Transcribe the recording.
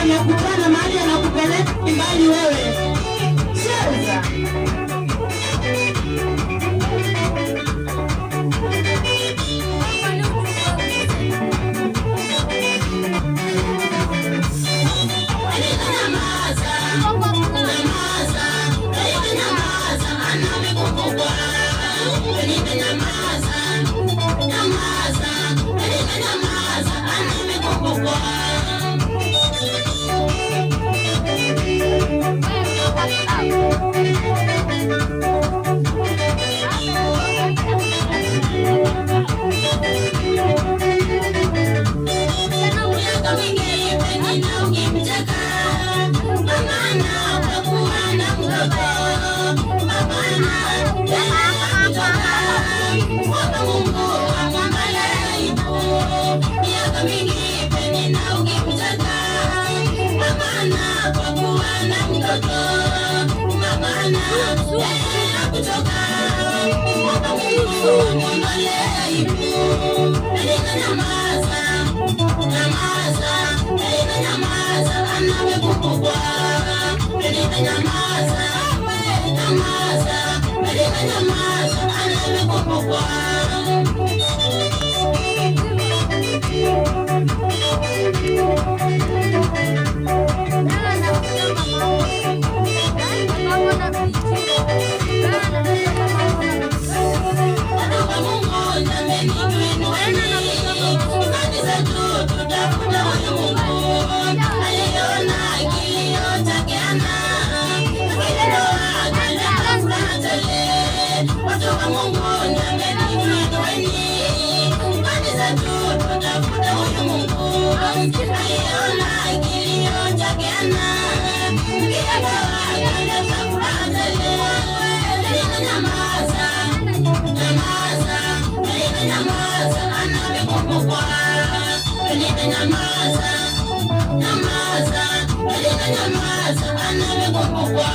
Amekutana mahali anakupeleka mbali wewe. Cheza. Nyamaza, nyamaza, nyamaza, amekumbukwa. Nyamaza, nyamaza, nyamaza, amekumbukwa. Miaka mingi pengine ukimcheka mama kwa na mtoto mama kutoka mwomba Mungu amwondolee aibu. Miaka mingi pengine ukimcheka mama kwa kuwa na mtoto mama kutoka mwomba Mungu amwondolee aibu. Nyamaza, nyamaza, nyamaza, amekumbukwa. Nyamaza, nyamaza, nyamaza, amekumbukwa. Watu wa Mungu, jameni, tuinueni imani zetu, tutafuta huyu Mungu aliona kilio chake Hana, akilitoa akaleta furaha tele. Watu wa Mungu, jameni, tuinueni imani zetu, tutafuta huyu Mungu aliona kilio chake Hana, akilitoa akaleta furaha tele. Nyamaza, nyamaza, nyamaza, amekumbukwa. Nyamaza, nyamaza, nyamaza, amekumbukwa.